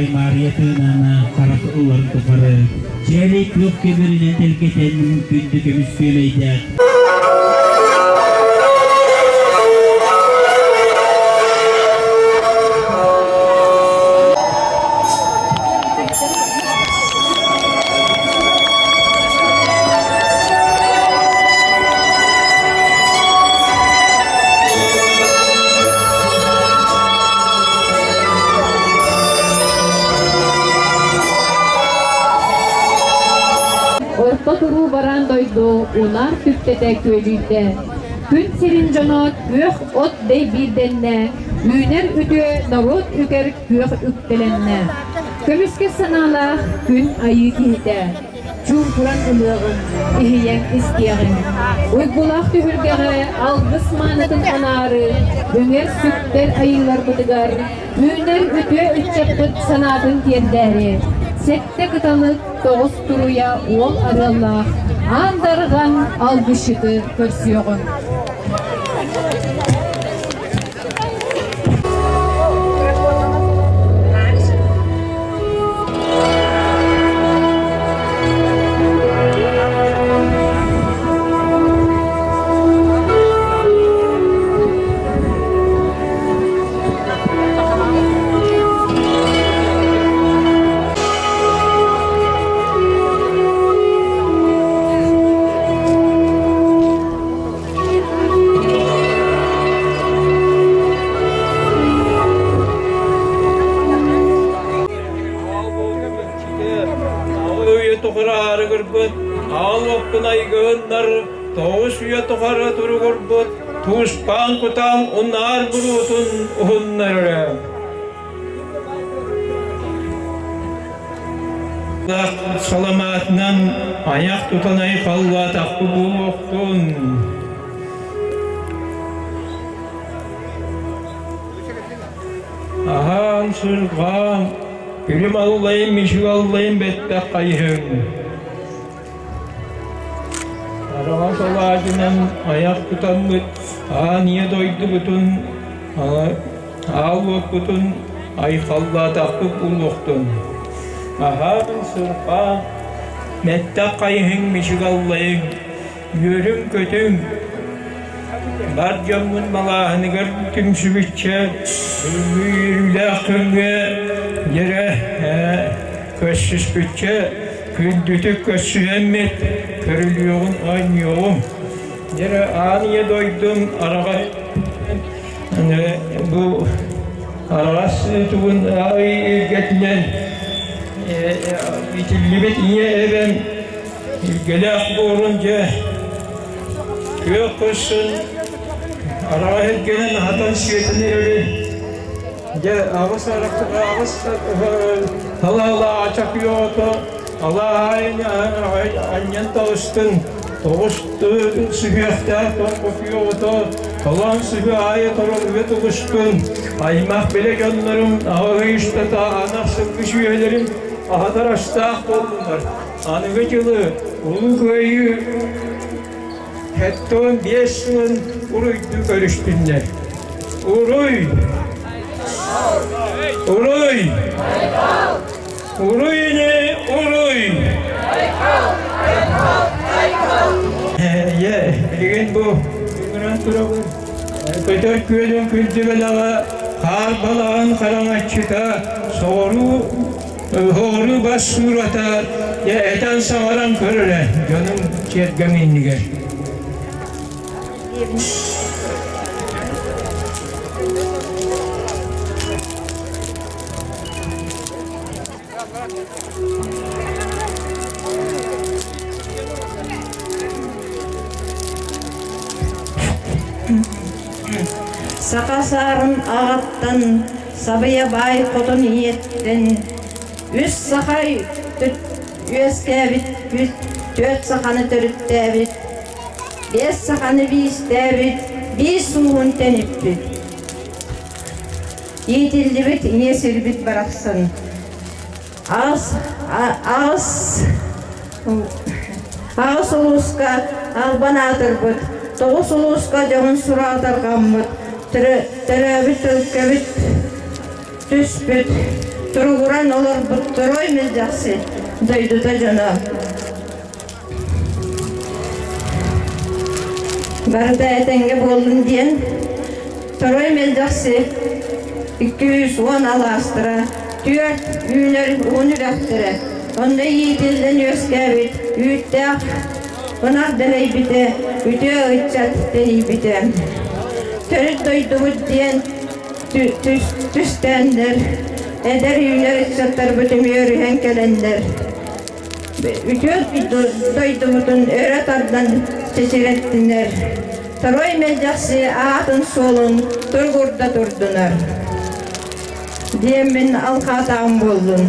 Аймаарыйа тыынаана харах ыларын тухары чээлэй күөх көбүөрүнэн тэлгэтэн күндү көмүс күөмэйдээх Орто туруу бараан дойду унаар түптэтэ күөдьүйдэ. Күн сирин дьоно күөх от дэй биирдэннэ, үүнэр үтүө норуот үкэр күөх үктэлэннэ. Көмүскэ санаалаах күн айыы киһитэ. Чуумпуран ылыаҕыҥ, иһийэн истиэҕиҥ. Уйгулаах түһүлгэҕэ алгыс маанытын анаары, үҥэр-сүктэр айыыларбытыгар үүнэр үтүө ыччаппыт санаатын тиэрдээри, сэттэ кыталык, тоҕус туруйа уол арыаллаах Аан Дарҕан алгысчыты көрсүөҕүҥ. Үйэ тухары аарыгырбыт, аал уоппун айгыһыннар, тоҕус үйэ тухары туругурбут, тууспаан кутаам унаар буруутун уһуннарара. Саламаатынан айах тутан айхаллаатахпы буолуохтун. Аһаан, сырҕаан, күлүм аллайын, мичик аллайын бэттэх хайыһыҥ. Араҕас алаадьынан айах тутаммыт аан ийэ дойдубутун Аал уоппутун айхаллаатахпыт буолуохтун. Аһаан, сырҕаан, мэттэх хайыһыҥ мичик аллайыҥ, үөрүҥ-көтүҥ, бар дьоммун малааһыныгар түмсүбүччэ, бүгүҥҥү үөрүүлээх күҥҥэ дьэрэ көрсүспүччэ, күндүтүк көрсүһэммит, көрүлүөҕүн оонньуоҕум. Дьэрэ аан ийэ дойдум араҕа Бу араас тугун ый илгэтинэн итиллибит ийэ эбэм илгэлээх буорун дьэ күөх кырсын араҕа илгэнэн аһатан сиэтин эрэрин дьэ аҕыс аҕыс талаалаача күөҕөтө алааһайын анньан таҕыстын тоҕус сүһүөхтээх тоҥхо оҕото толоон сүһү аайы торолуйа тубустун, аймах билэ дьоннорум аҕа устата анах сылгы сүөһүлэрин аһатар астаах буоллунар. Аныгы дьылы Улуу Кыайыы 75 сылын уруйдуу көрүстүннэр. Уруй! Уруй! Уруй ини, уруй! Ийэ, билигин бу ыҥыран турабын. Көтөр күөлүн күндү бэлэҕэ, хаар балаҕан хараҥаччыта, соҕуруу соҕуруу бас суурата, этэн саҥаран көрөрө дьонум сиэргэм иннигэр. Саха саарын аҕаттан, сабыйа баай хотун ийэттэн, үс сахай үөскээбит, түөрт саханы төрүттээбит, биэс саханы биистээбит, биир сууһун тэниппит. Иитиллибит ийэ сирбит барахсан аҕыс аҕыс аҕыс улууска албан аатырбыт, тоҕус улууска дьоһун сураҕа тарҕаммыт, төрөөбүт өлкөбүт түспүт. Туругуран олорбут Торуой Мэлдьэхси дойдута дьоно. Барыта этэҥҥэ буоллун диэн Торуой Мэлдьэхси 210 алаастара, түөрт үүнэр уһун үрэхтэрэ, онно иитиллэн үөскээбит үүттээх ынах дэлэйбитэ, үтүө ыччат тэнийбитэ. Төрүт дойдубут диэн түстээннэр, эдэр үүнэр ыччаттарбыт үмүөрүһэн кэлэннэр, үтүө дойдубутун өрө тардан чэчирэттинэр, Торуой Мэлдьэхси аатын-суолун туругурда турдунар. Диэммин алхаатаҕым буоллун.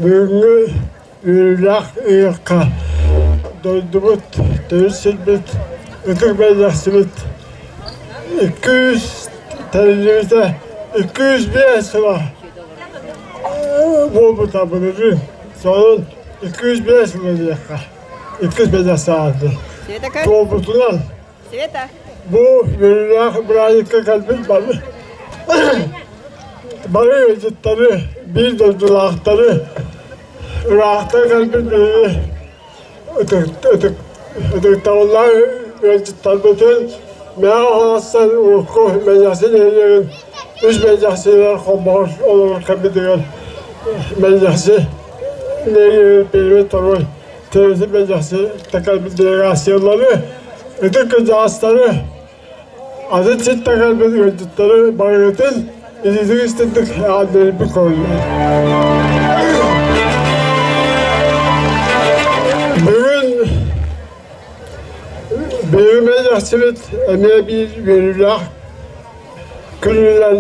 Бүгүҥҥү үөрүүлээх ыһыахха дойдубут, төрүт сирбит, ытык бэлэхсибит 200 тэриллибитэ 205 сыла буолбута былырыын. Сонун 205 сыла диэххэ. 205 саҕаланды. Туолбутунан бу үөрүүлээх бырааһынньыкка кэлбит бары бары ыалдьыттары, биир дойдулаахтары, ыраахтан кэлбит биһиги ытыктабыллаах ыалдьыттарбытын Мэҥэ Хаҥаластан урукку Мэлдьэхси нэһилиэгин үс Мэлдьэхсилэр холбоһор олорор кэммитигэр Мэлдьэхси нэһилиэгин первый, второй, третий Мэлдьэхси кэлбит делегациялары, ытык кырдьаҕастары, атын сиртэн кэлбит ыалдьыттары барыгытын илиитин истинник эҕэрдэлиирбит көрүллэр. Бүгүн биһиги Мэлдьэхсибит эмиэ биир үөрүүлээх. Күнүнэн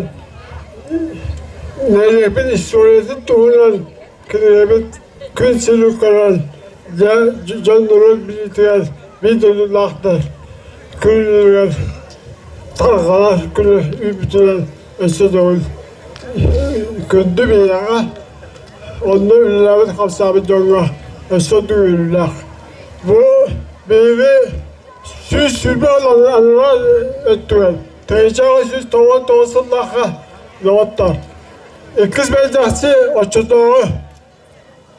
нэһилиэкпит историятын туһунан кинигэбит күн сирин көрөн, дьэ дьон-норуот билиитигэр биир дойдулаахтар күнүгэр тарҕанар күнү үүммүтүнэн өссө төгүл күндү биһиэхэ онно үлэлээбит-хамсаабыт дьоҥҥо өссө үөрүүлээх. Бу биһиги 120 анараа өттүгэр 1999 сыллаахха доҕоттор иккис бэйдэхси оччотооҕу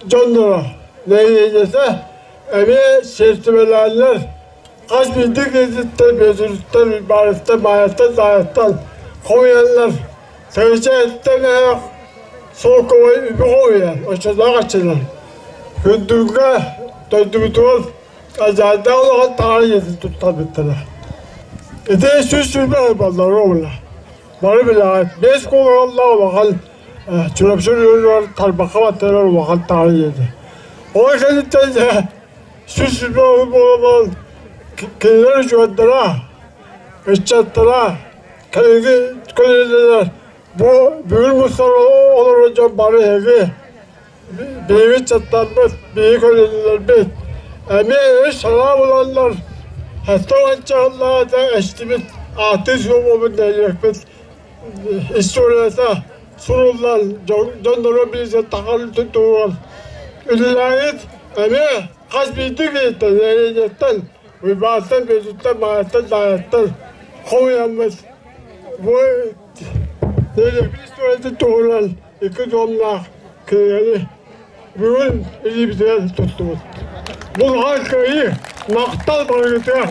дьонноро нэһилиэнньэтэ эмиэ сиэртибэлээннэр хас биирдии киһититтэн Бүөтүрүттэн, Уйбаарыттан, Маайаттан, Даайаттан хомуйаннар тыһыынча эһэх солкуобай үбү хомуйар оччотооҕу аччылар Күндүлгэ дойдубутугар Ажаардаах улахан таҥара дьиэтин туттарбыттара. Ити 120 баллар буолла. Бары билэҕит, 5 куолаҕаллаах улахан Чурапчы оройуонугар тарбахха баттанар улахан таҥара дьиэтэ. Ол кэнниттэн 120 буолан кинилэр учуоттара, ыччаттара, кэлиҥҥи көлүөнэлэр бу бүгүн мустан олорор дьон бары эһиги Биһиги ыччаттарбыт, биһиги көлүөнэлэрбит эмиэ өй-санаа буланнар, 70 сыллааҕыта эстибит ааттыы суолбут нэһилиэкпит историята суруллан, дьонноро билсэн тахарын туһугар үлэлээбит эмиэ хас биирдии киһиттэн, нэһилиэнньэттэн, Уйбаантан, Бүөтүттэн, Маайаттан, Даайаттан хомуйаммыт бу нэһилиэкпит историятын туһунан икки туомнаах кинигэни бүгүн илиибитигэр туттубут. Булҕан кыайыы, махтал барыгытыгар.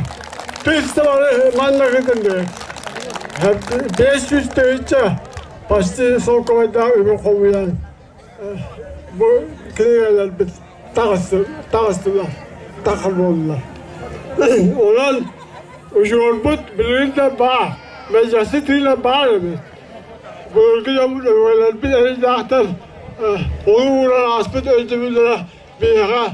Тыста бары манна кытынныбыт. 500 тыһыынча почти солкуобайдаах үбү хомуйан бу кинигэлэрбит таҕыстылар, тахар буоллулар. Онон удьуорбут билигин да баар, мэлдьэхси тыына баар эбит. Былыргы дьоммут өбүгэлэрбит эрэйдээхтэр олук ууран ааспыт өйдөбүллэрэ биһиэхэ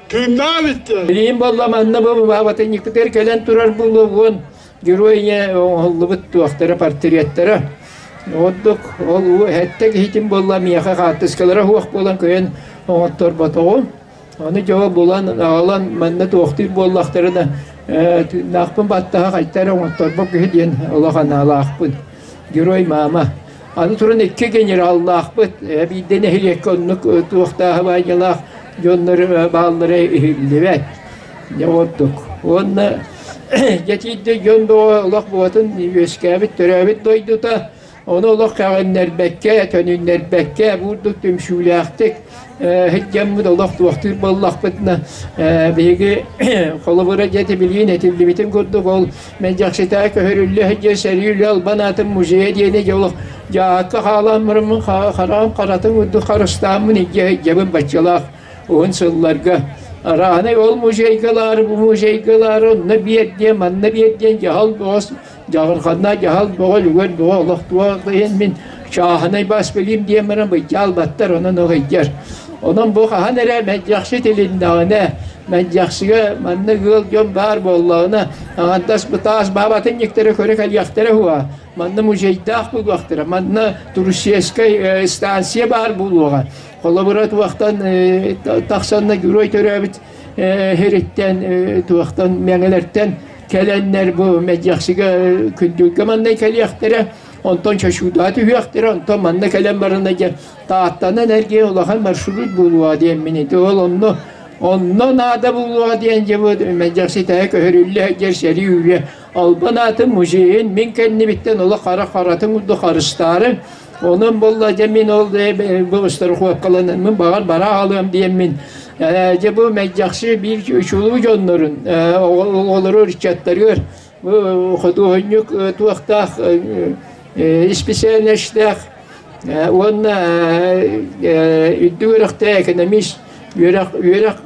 тыыннаах эбит диэн. Билигин буолла манна бу баабатынньыкпытыгар кэлэн турар буолуон герой ийэ оҥоһуллубут туохтара портреттара. Ордук ол уу эһэттэ киһитин буолла миэхэ хаартыскалара суох буолан көйөн оҥотторботоҕум. Аны дьоҕо булан аҕалан манна туохтуур буоллахтарына тыыннаахпын баттаһа хайта эрэ оҥотторбот киһи диэн олох анаалаахпын. Герой мама. Аны туран икки генераллаахпыт. Биирдэ нэһилиэккэ оннук туохтааһы баайдалаах дьоннор бааллара иһиллибэт. Дьэ ордук. Уонна дьэ тиийдэ дьон бөҕө олох буотун үөскээбит, төрөөбүт дойдута. Ону олох кэҕиннэрбэккэ, төнүннэрбэккэ, бурдук түмсүүлээхтик сылдьаммыт олох туохтуур буоллахпытына, биһиги холобура дьэ билигин этиллибитин курдук ол Мэлдьэхситээ көһөрүллэ сылдьар сэрии үлэ албан аатын музейа диэни дьэ олох дьаакка хаалаан бараммын хараҕым харатын курдук харыстааммын илдьэ сылдьабын баччалаах уһун сылларга. Арааһынай ол музейга ылаары, бу музейга ылаары онно биэр диэн, манна биэр диэн дьаһал бөҕөс Дьаҕырҕаннаах дьаһал бөҕө, үлүгэр бөҕө олох туох иһин мин чааһынай бас билиим диэн баран быдьаалбаттар, онон ыгыйдьар. Онон бу хаһан эрэ мэлдьэхси тилиннэҕинэ, мэлдьэхсигэ маннык ыал дьон баар буоллаҕына, аҥардас бытаас баабатынньыктары көрө кэлиэхтэрэ уһуа. Манна музейдаах буолуохтара, манна туристическай станция баар буолуоҕа. Холобура туохтан тахсанна герой төрөөбүт иһириттэн туохтан мэҥэлэртэн кэлэннэр бу Мэлдьэхсигэ күндүлгэ манна кэлиэхтэрэ, онтон чочуутаҕа түһүөхтэрэ, онтон манна кэлэн барана дьэ Тааттанан эргиэ улахан маршрут буолуоҕа диэммин ити ол онно онно наада буолуоҕа диэн дьэ бу Мэлдьэхси тэһэ көһөрүллэ сылдьар сэрии үлэ албан аатын музейын мин кэннибиттэн олох хара харатын курдук харыстаары онон буолла дьэ мин ол бу страховкаланаммын баҕар бара аҕалыам диэммин дьэ бу Мэлдьэхси биир чулуу дьоннорун оҕолору ыччаттарыгар бу худуоһунньук туохтаах исписээлинэстээх уонна үрдүк үөрэхтээх экономист үөрэх үөрэх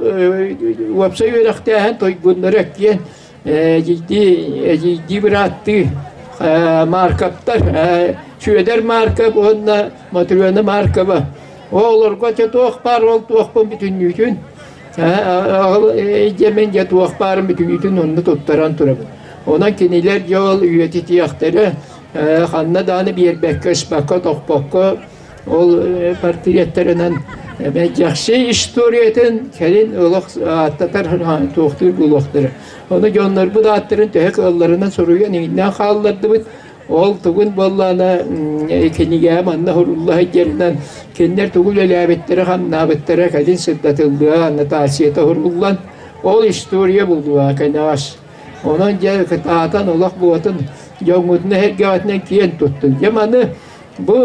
уопсай үөрэхтээһин туйгуннара диэн Эдьиийдии, эдьиийдии бырааттыы Марковтар, Сүөдэр Марков уонна Матрена Маркова. Оҕолорго дьэ туох баар ол туохпун бүтүннүүтүн дьэ дьэ туох баарын бүтүннүүтүн онно туттаран турабын. Онон кинилэр дьэ ол үйэтитиэхтэрэ. Ханна даҕаны биэрбэккэ, ыспакка, тохпокко ол портреттарынан Мэлдьэхси историятын кэлин олох ааттатар туохтуур буолуохтара. Ону дьоннорбут ааттарын төһө кыалларынан суруйан иҥнээн хааллардыбыт. Ол тугун буоллаҕына кинигэҕэ манна сурулла сылдьарынан кинилэр тугу үлэлээбиттэрэ-хамнаабыттара кэлин сырдатыллыа, аннотацията суруллан ол история буолуоҕа кэнэҕэс. Онон дьэ кытаатан олох буотун дьоҥҥутун эһэргэҕитинэн киэн туттун. Дьэ маны бу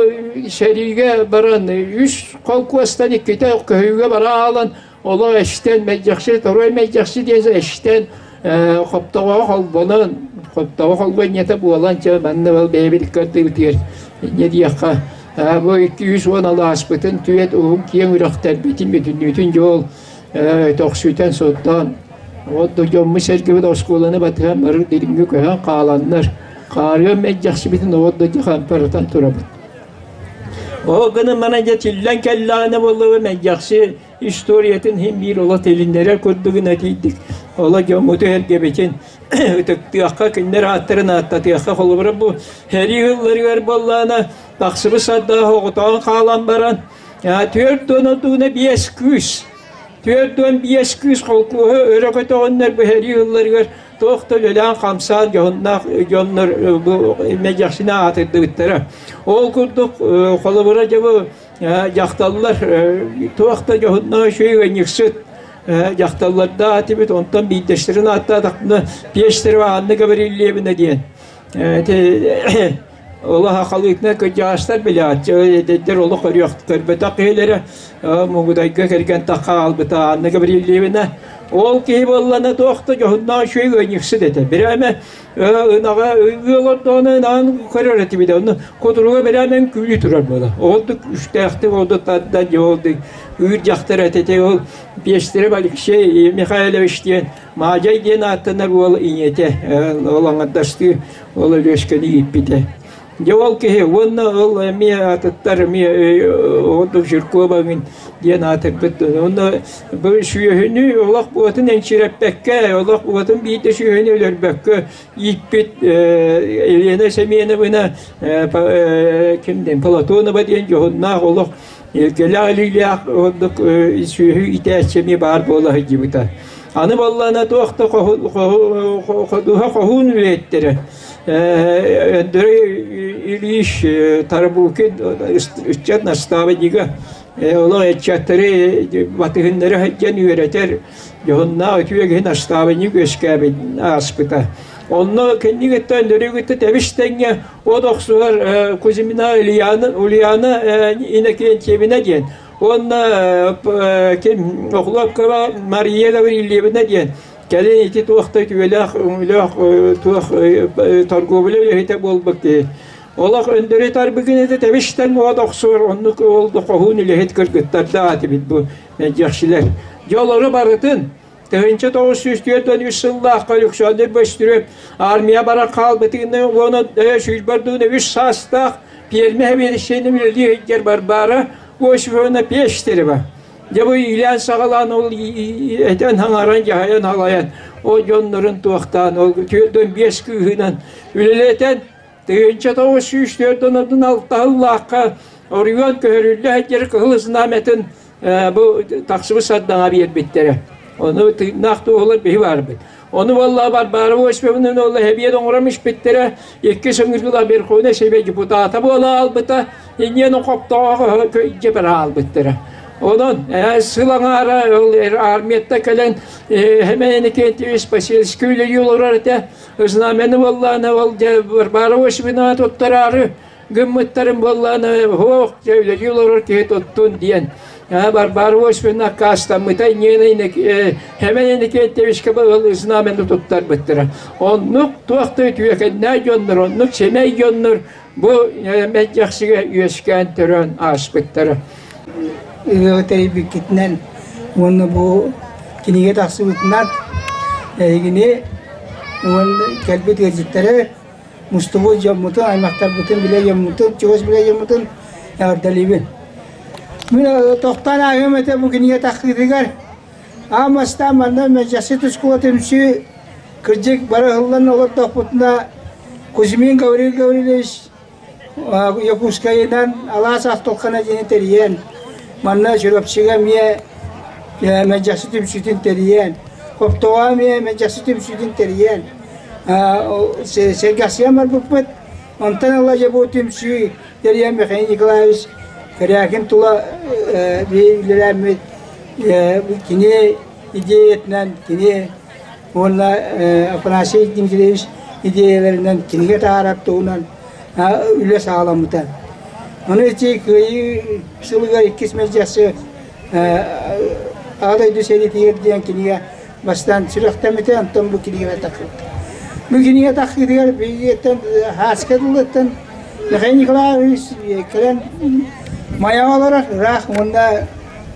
сэриигэ баран үс холкуостан иккитэ көһүүгэ бара аалан олох эстэн мэлдьэхси торуой мэлдьэхси диэн эстэн хоптоҕо холбонон хоптоҕо холбонньата буолан чэ манна ол бэйэбит кырдыбытыгар инньэ диэххэ бу 210 алааспытын түөт уһун киэҥ үрэхтэрбитин бүтүннүүтүн дьол тохсүтэн соттоон вот дьоммут-сэргэбит оскуоланы батыһан бары дириҥҥэ көһөн хааланнар хаарыан мэлдьэхсибитин вот да хампарытан турабыт. Ол гынан манан дьэ тиллэн кэллэҕинэ буоллаҕа мэлдьэхси историятын иһин биир оло тилиннэрэр курдугун этийдик. Оло дьоммуту эргэбитин ытыктыахха, кинилэр ааттарын ааттатыахха. Холобура бу сэрии ылларыгар буоллаҕына тахсыбыт сардаах оҕотоон хаалан баран 45 күүс 45 күүс холкуоһу өрө көтөҕөннөр бу сэрии ылларыгар туох да үлэлээн-хамсаан дьоһуннаах дьоннор бу мэлдьэхсини аатырдыбыттара. Ол курдук холобура дьэ бу дьахталлар туох да дьоһуннаах үчүгэй ыанньыксыт дьахталлардаах этибит, онтон биирдэстэрин ааттаатахпына Пестерова Анна Гаврильевна диэн Олох халыытынан кырдьаҕастар билээччи, эдэрдэр олох көрүөх көрбөтөх киһилэрэ Мугудайга кэргэн тахха хаалбыта Анна Гаврильевна. Ол киһи буоллана туох да дьоһуннаах үчүгэй ыанньыксыт этэ. Бирээмэ ынаҕа ыал ордоҕуна ынаҕын көрөр этибит. Онно кутуруга бирээмэн күүлүү турар буола. Ол да үстээхтик ол да тардан ол да ыыр дьахтар этэ. Ол Пестерев Алексей Михайлович диэн Маадьай диэн ааттанар уол ийэтэ ол аҥардастыы ол Өлүөскэни ииппитэ. Дьэ ол киһи уонна ол эмиэ атыттар эмиэ ордук Жиркова диэн аатырбыт. Уонна бу сүөһүнү олох буотун энчирэппэккэ, олох буотун биирдэ сүөһүнү өлөрбөккө ииппит Елена Семеновна ким диэн Платонова диэн дьоһуннаах олох илгэлээх илиилээх ордук сүөһү иитээччи эмиэ баар буола сылдьыбыта. Аны буоллаҕына туох да ходуһа хоһуун үлэһиттэрэ Андрей Ильич Тарабукин ыччат настаабынньыга олох ыччаттары батыһыннара сылдьан үөрэтэр дьоһуннаах үтүө киһи настаабынньык үөскээбит ааспыта. Онно кэннигиттэн Андрей тэбис тэҥҥэ от охсуһар Кузьмина Ульяна, Ульяна Иннокентьевна диэн Уонна ким Охлопкова Мария Гаврильевна диэн кэлин ити туох да үтүөлээх өҥөлөөх туох торговля үлэһитэ буолбут киһи. Олох өндөрү тарбыгын этэ тэбистэн уот охсуор оннук ол хоһуун үлэһит кыргыттардаах этибит бу мэлдьэхсилэр. Дьэ олору барытын 1943 сыллаахха Александр Бөстүрүөп армия баран хаалбытыгына уонна сүүрбэрдуuna үс саастаах пиэрмэ сэбиэдиссэйинэн үлэлии сылдьар Барбара Осиповна Пестерева. Дьэ бу иилээн-саҕалаан ол этэн-хаҥаран, дьаһайан-халайан ол дьоннорун туохтаан ол 45 кыыһынан үлэлэтэн 1946 сыллаахха оройуон көһөрүллэ сылдьар Кыһыл Знамятын бу тахсыбыт сардаҥа биэрбиттэрэ. Ону тыыннаах туоһулар биһи баарбыт. Ону буолла Барбара Осиповна ол эбиэт оҥорон испиттэрэ, икки сыҥыргыла Верховнай Совет депутата буола аалбыта, инньэн хоптоҕо дьэбэр аалбыттара. Онон сыл аҥаара ол армияттан кэлэн Хэмэйэн Никитич Посельский үлэлии олорор этэ. Знамяны буоллаана ол дьэ Варвара Осиповна туттараары гыммыттарын буоллаана һуох дьэ үлэлии олорор киһи туттун диэн Варвара Осиповна аккаастаммыта инньэ Хэмэйэн Никитичка знамяны туттарбыттара. Оннук туох да үтүөкэннээх дьоннор, оннук сэмэй дьоннор бу мэлдьэхсигэ үөскээн төрөөн ааспыттара. Ыһыаҕы тэрийбиккитинэн уонна бу кинигэ тахсыбытынан эһигини уонна кэлбит ыалдьыттары мустубут дьоммутун, аймахтарбытын, билэ дьоммутун, чугас билэ дьоммутун эҕэрдэлиибин. Мин тохтоон ааһыам этэ бу кинигэ тахсыытыгар аан бастаан манна Мэлдьэхси тускула түмсүү кырдьык бары ыһыллан олордохпутуна. Кузьмин Гаврил Гаврильевич Якутскайынан алаас ахтылхана диэни тэрийэн, манна Чурапчыга эмиэ Мэлдьэхси түмсүүтүн тэрийэн, Хоптоҕо эмиэ Мэлдьэхси түмсүүтүн тэрийэн, сэргэхсийэн барбыппыт. Онтон ыла дьэ бу түмсүү тэрийэн Михаил Николаевич Корякин тула үлэлээммит кини идеятынан, кини уонна Афанасий Дмитриевич идиэйэлэринэн кинигэ таһаарар туһунан үлэ саҕаламмыта. Ону ити Кыайыы сылыгар иккис мэлдьэхси Аҕа дойду сэриитигэр диэн кинигэ бастаан сүрэхтэммитэ, онтон бу кинигэ тахсыбыта. Бу кинигэ тахсыытыгар биһигиттэн Хааска тылыттан Михаил Николаевич кэлэн Майаҕа олорор, ыраах уонна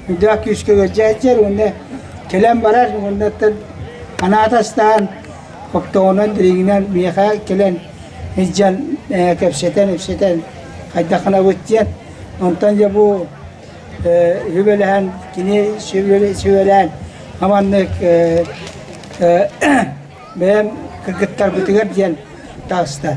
үрдээх күүскэ ыалдьааччар уонна кэлэн барар уоннаттан анаатастаан хоптоҕунан дириҥинэн миэхэ кэлэн илдьэн кэпсэтэн ипсэтэн хайдах гынабыт диэн онтон дьэ бу сүбэлэһэн кини сүбэлээн аманнык бэйэм кыргыттарбытыгар диэн таҕыста.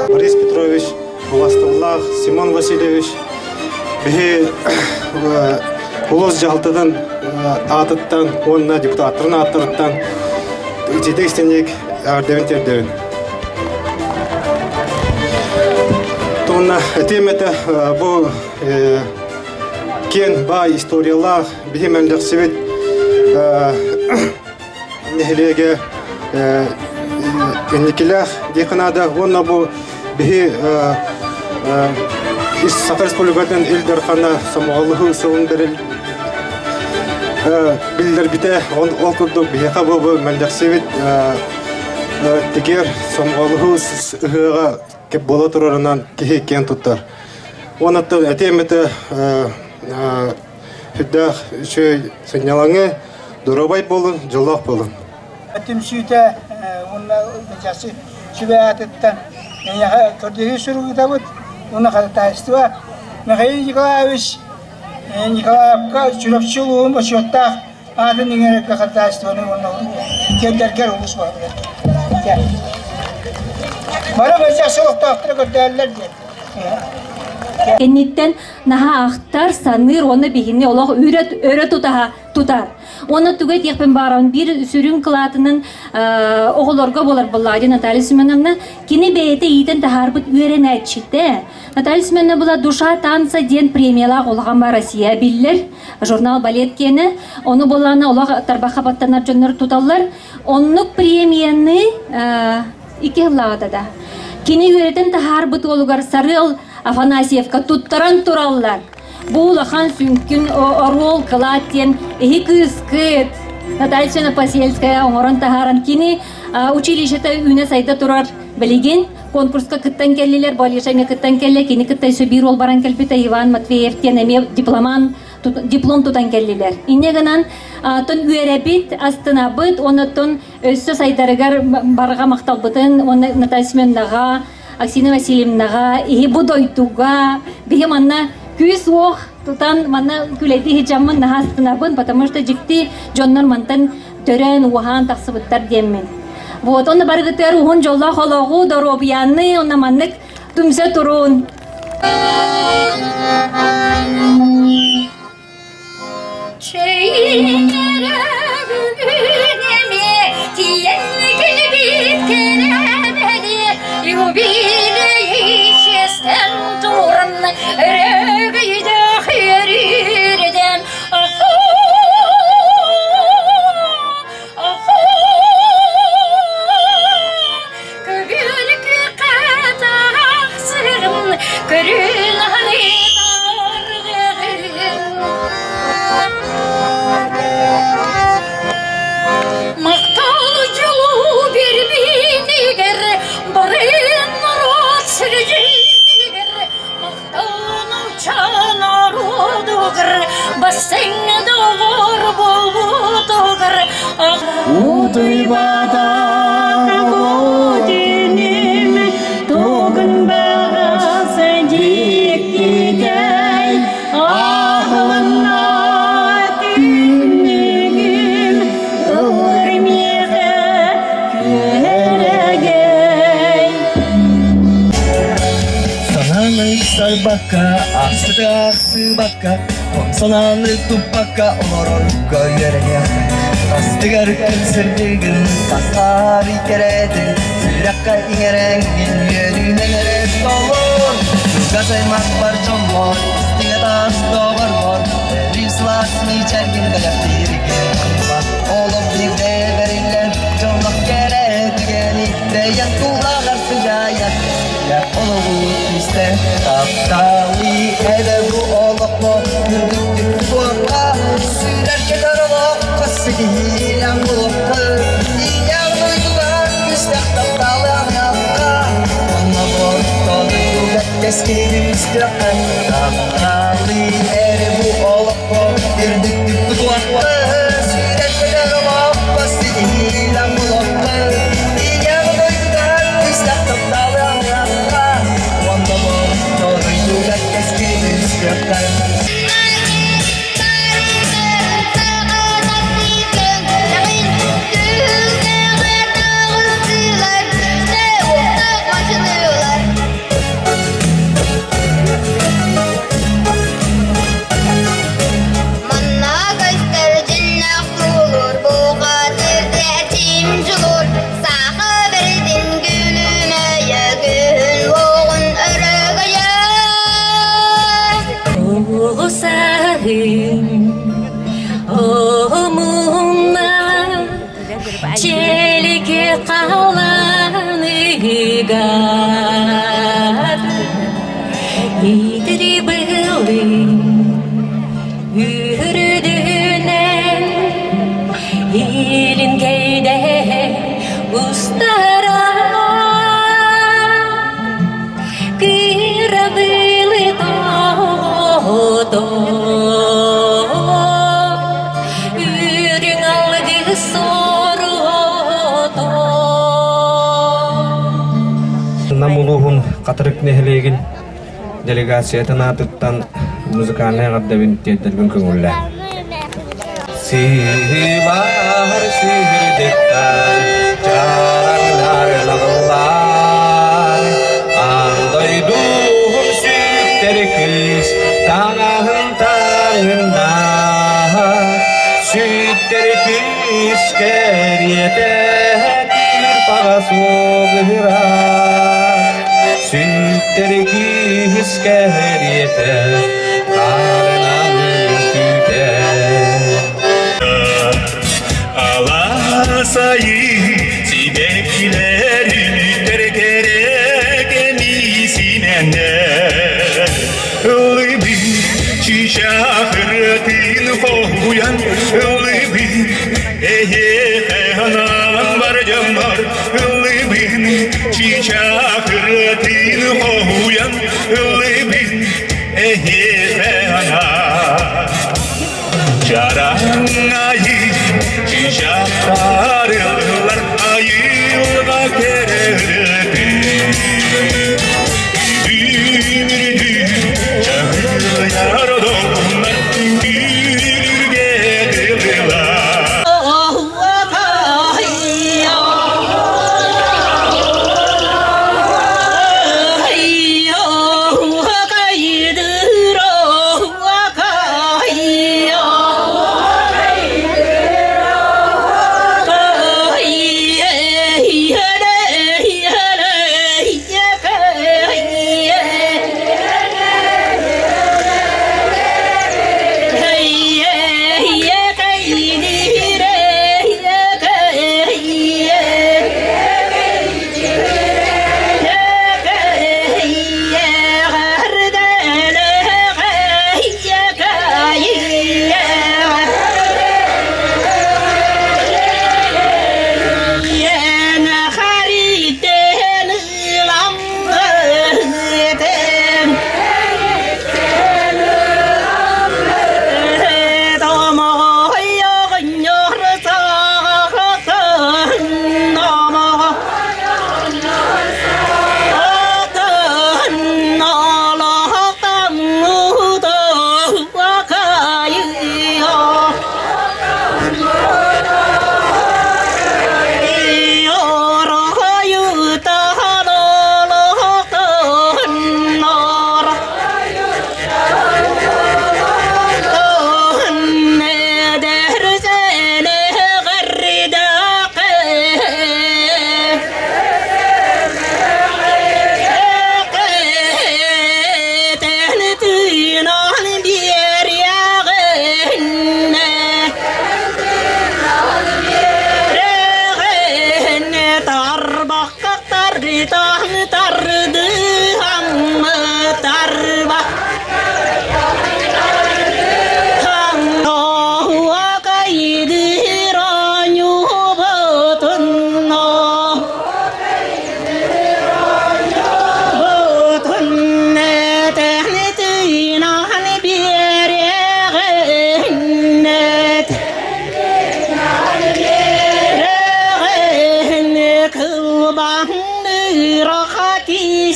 Борис Петрович, убастыллаах Симон Васильевич биһи улус дьаһалтатын аатыттан уонна депутаттарын ааттарыттан итиитик истиҥник эҕэрдэбин тиэрдэбин. Уонна этиэм этэ бу киэн баай историялаах биһи мэлдьэхсибит нэһилиэгэ инникилээх диэххэ наада уонна бу биһи Саха Республикатын Ил Дархана сомоҕолоһуу сылын биллэрбитэ ол курдук биһиэхэ бу мэлдьэхсибит тигэр сомоҕолоһуу ыһыаҕа буола турарынан киһи киэн туттар. Уонна этиэм этэ сүрдээх үчүгэй сынньалаҥы, доруобай буолун, дьоллоох буолун. Түмсүүтэ уонна часы сүбэ аатыттан эйиэхэ көрдөһүү суругутабыт уонна ходатайство Михаил Николаевич Николаевка Чурапчы улууһун бочуоттаах аатын иҥэрэргэ ходатайствоны уонна тиэрдэргэр улуус баһылыгар. Бары мэлдьэхси олохтоохторо көрдөөллөр диэн. Кэнниттэн наһаа ахтар, саныыр уонна биһини олох өрө тутаһа тутар. Уонна тугу этиэхпин баарабын биир сүрүн кылаатынан оҕолорго буолар буоллаҕа Наталья Семеновна. Кини бэйэтэ иитэн таһаарбыт үөрэнээччитэ. Наталья Семеновна была «Душа танца» диэн премиялаах улахан бар Россия биллэр журнал балет киэнэ. Ону буоллаҕына олох тарбахха баттанар дьоннор туталлар. Оннук премияны икки сыллааҕыта да кини үөрэтэн таһаарбыт уолугар Сарыал Афанасьевка туттаран тураллар. Бу улахан сүҥкүн оруол кылаат диэн иһи кыыскыт Наталья Посельская оҥорон таһааран кини училищета үүнэ сайда турар билигин конкурска кыттан кэллилэр, Болешаҥа кыттан кэллэ, кини кытта өссө биир уол баран кэлбитэ Иван Матвеев диэн эмиэ дипломан диплом тутан кэллилэр. Инньэ гынан тон үөрэбит, астынабыт, оннуттан өссө сайдарыгар барҕа махталбытын уонна Наталья Семеновнаҕа, Аксина Васильевнаҕа, иһи бу дойдуга, Биһи манна күүс уох тутан манна күлэйди хиджаммын наһаастынабын, потому что дьикти дьоннор мантан төрөөн уһаан тахсыбыттар диэммин. Вот, онно барыгытыгар уһун дьоллоох олоҕу, доруобуйаны, онно маннык түмсэ туруун. Чэйинэрэ бүгүн эмиэ тиийэн кэлбит кэрэ юбилей чиэстэн туран өрөгөйдөөх үөрүүрдэн Көбүөлүкү хатаахсырым көрүн Махтал дьолу биэрбиинигэр барын норуот сирдьигэр махтал норуодугар бастыҥ доҕор буолбутугар Утуйбата күнүм тугун баҕас дьиктитэй аһылынна түннүгүм ылыр миэхэ күөрэгэй. Санааны сарбакка, ахсыты ахсыбакка, санааны туппакка олорорго үөрэниэххэ. Астыгар күн сырдыгын, тастаар кэрэтин, сүрэххэ иҥэрэҥҥин үөрүүнэн эрэ толор. Чугас аймахпар дьоммор, истиҥэ таас доҕорбор, өрүү сылаас мичээргин бэлэхтииргин. Олох биирдэ бэриллэр, дьоллох кэрэ түгэни бэйэҥ тулаҕар сыдьаайар. Олоҕу түстэ тапталы эрэ бу олоххо үрдүктүк тутуохха, сүүрэр көтөр олоххо ситиһиилээх буолуохха, ийэҕин дойдугар күстэх тапталы аныахха, онно борто дойдуга кэскилин үстүөххэ, тапталы эрэ бу олоххо үрдүктүк тутуохха, сүүрэр көтөр олоххо ситиһиилээх буолуохха, ийэҕин дойдугар күстэх тапталы аныахха, онно борто дойдуга кэскилин үстүөххэ. Оҕусаһым омунна челики қаланыгар итири былы үрдүнэн илин кейде устара кырабылы тоҕото үрүҥ алгыс соруото. Нам улууһун Хатырык нэһилиэгин делегациятын аатыттан музыкальнай эҕэрдэбин тиэрдэрбин көҥүллээ. Сыһыыбар сыһырдыктан чараҥнар лаҕыллар, аан дойдуһум сүктэр кыыс таҥаһын таҥынна, сүктэр кыыс кэриэтэ кыырпаҕа суоҕуһурар, сүктэр кыыс кэриэтэ хаарынан үҥкүүтэ. Аласайы сибэккилэр тэркэрэ кэмисинэннэр ыллыбын чичахырытын хоһуйан ыллыбын эһиэхэ анаан бар дьоммор ыллыбын чичахырытын хоһуйан ыллыбын эһиэхэ анаан Чараҥайы чичахтарылар айылға керети. Үмүрдү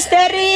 Истэри.